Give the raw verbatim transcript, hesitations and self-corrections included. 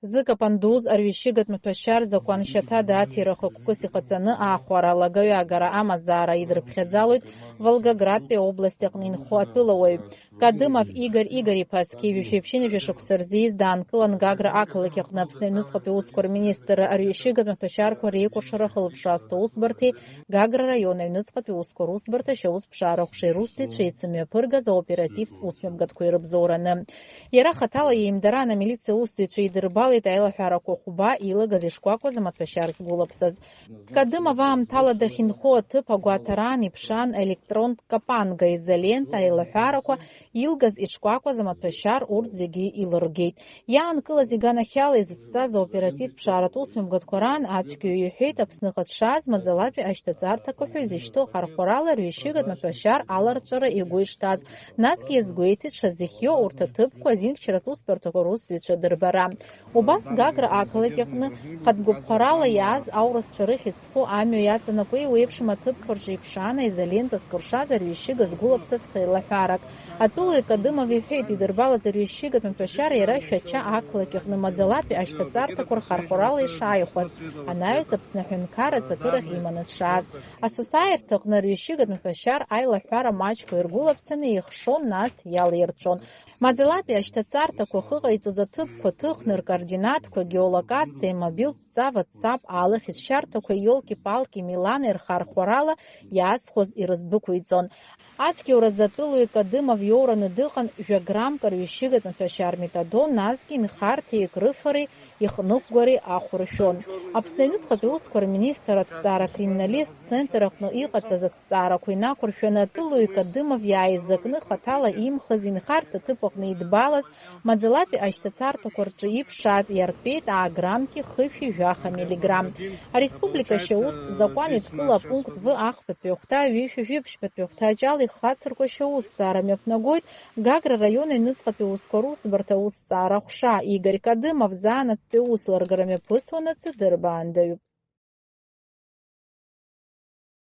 Зыкапан дуз арҩашьыгатә маҭәашьар закәаншьаҭада аҭира хықәкыс иҟаҵаны аахәара алагаҩагара амазаара идырԥхьаӡалоит Волгоградтәи аобласт аҟны инхо атәылауаҩ. Кадымов Игорь Игорь-иԥа зқьи жәшәи ԥшьынҩажәа шықәса рзы ииз даанкылан Гагра ақалақь аҟны Аԥсны аҩныҵҟатәи аусқәа рминистрра арҩашьыгатә маҭәашьарқәа реикәыршара ахылаԥшра азҭо усбарҭеи Гагра раион аҩныҵҟатәи аусқәа русбарҭа ашьаусԥшаара аҟәшеи русзуҩцәа еицымҩаԥыргаз аоперативтә усмҩаԥгатәқәа ирыбзоураны. Иара хаҭала иеимдараан амилициа аусзуҩцәа идырбалеит аилаҳәарақәа хәба илагаз ишкәакәаз амаҭәашьар згәылаԥсаз. Кадымов аамҭала дахьынхо аҭыԥ агәаҭараан иԥшаан електронтә капанга изолента аилаҳәарақәа илгаз ишкәакәаз амаҭәашьар урҭ зегьы илыргеит. Иаанкылаз иганахьала изыцҵаз аоперативтә ԥшааратә усмҩаԥгатәқәа раан ацәгьаҩ иҳәеит, Аԥсныҟа дшааз маӡалатәи ашьҭаҵарҭақәа ҳәа изышьҭоу ахархәарала рҩашьыгатә маҭәашьар аларҵәара игәы ишҭаз, насгьы иазгәеиҭеит дшазыхиоу урҭ аҭыԥқәа азинхьчаратә усбарҭақәа русзуҩцәа дырбара. Убас Гагра ақалақь аҟны хатә гәаԥхарала иааз аурысцәа рыхьӡ зху амҩа иаҵанакуа еиуеиԥшым аҭыԥқәа рҿы иԥшаан аизолента зкыршаз арҩашьыга згәылаԥсаз хеилаҳәарак. Атәылаҩ Кадымов иҳәеит, идырбалаз арҩашьыгатә маҭәашьар иара Шәача ақалақь аҟны маӡалатәи ашьҭаҵарҭақәа рхархәарала ишааихәаз, анаҩс Аԥсны аҳәынҭқарра аҵакырахь иманы дшааз. Асасааирҭаҟны арҩашьыгатә маҭәашьар аилаҳәара маҷқәа иргәылаԥсаны ихшон, нас иалирҵәон. Маӡалатәи ашьҭаҵарҭақәа ахьыҟаиҵоз аҭыԥқәа ҭыхны, ркоординатқәа, геолокациа, мобилтә ҵа, WhatsApp, алахьызшьарҭақәа, иолки-палки, милана ирхархәарала иаазхәоз ирыздәықәиҵон. Ацәгьоуразы атәылаҩ Кадымов иоураны дыҟан, жәа граммк арҩашьыгатә маҭәашьар метадон, насгьы инхарҭеи икрыфареи ихныҟәгареи ахә ршәон. Аԥсны аҩныҵҟатәи аусқәа рминистр аҭҵаара акриминалисттә центр аҟны иҟаҵаз аҭҵаарақәа инақәыршәаны, атәылаҩ Кадымов иааизакны хаҭала имхыз, инхарҭа аҭыԥ аҟны идбалаз, маӡалатәи ашьҭаҵарҭақәа рҿы иԥшааз иартәеит аа граммки хышәи жәаха миллиграмм. Ареспублика ашьаустә закәан еидкыла апункт В ахԥатәи ахәҭа, ҩышәи жәибжьбатәи ахәҭаҷ ала ихацырку ашьаусҭҵаара мҩаԥнагоит Гагра раион аҩныҵҟатәи аусқәа русбарҭа аусҭҵаара аҟәша. Игорь Кадымов заанаҵтәи аус ларгара мҩаԥысуанаҵы дырбаандаҩуп.